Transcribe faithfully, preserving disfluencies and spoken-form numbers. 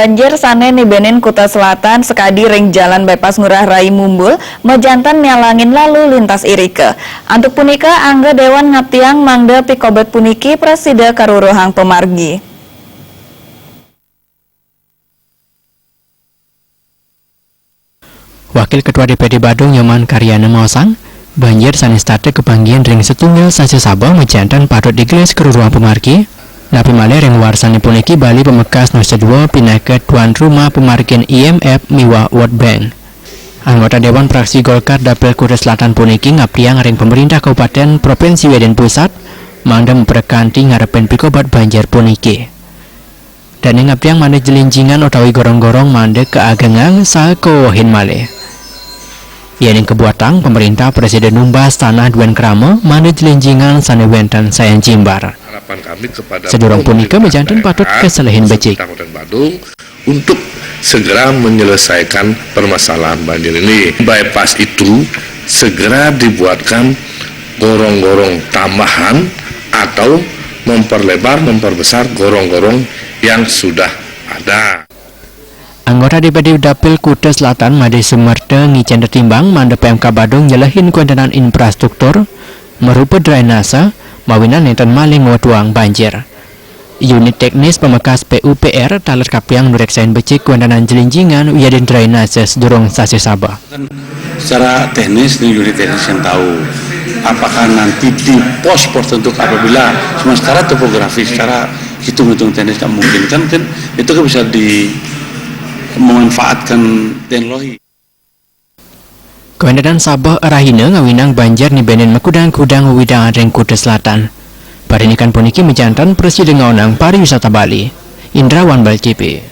Banjir sané nibénin Kuta Selatan sakadi ring Jalan Bypass Ngurah Rai Mumbul, majanten nyalangin lalu lintas irika. Antuk punika, angga déwan ngaptiang mangda pikobet puniki prasida karuruhang pamargi. Wakil Ketua D P D Badung Nyoman Karyana maosang, banjir sané setata kapanggihin ring setunggal sasih Sabah majanten patut digelis karuruhang pamargi, napi malih ring warsané puniki Bali pamekas Nusa Dua pinaka tuan rumah pamargin I M F miwah World Bank. Anggota Dewan Fraksi Golkar Dapil Kuta Selatan puniki ngaptiang ring pemerintah kabupaten, provinsi wiadin pusat mangda maprekanti ngarepin pikobet banjir puniki. Dané ngaptiang mangda jelinjingan utawi gorong-gorong mangda kaagengang saha kawewehin malih. Yéning kabuatang, pemerintah prasida numbas tanah duén krama mangda jelinjingan sané wénten sayan jimbar. Harapan kami kepada Sadurung punika, majanten patut kaselehin becik. Kabupaten Badung untuk segera menyelesaikan permasalahan banjir ini. Bypass itu segera dibuatkan gorong-gorong tambahan atau memperlebar, memperbesar gorong-gorong yang sudah ada. Anggota D P D Dapil Kuta Selatan Made Sumerta ngicén tetimbang mangda Pemkab Badung nyelehin kuéntenan infrastruktur marupa drainase, mawinan nénten malih ngwetuang banjir. Unit Teknis Pamekas P U P R taler kaptiang nureksain becik kuéntenan jelinjingan wiadin drainase sadurung sasih Sabah. Kan secara teknis, ini unit teknis yang tahu apakah nanti di pos-pos tertentu, apabila cuma secara topografi, secara hitung-hitung teknis tak memungkinkan, kan itu kan bisa di memanfaatkan teknologi. Kuéntenan Sabah rahina ngawinang banjir nibénin makudang-kudang wewidangan ring Kuta Selatan. Parinikan puniki majanten prasida ngaonang pariwisata Bali. Indrawan Bal T V.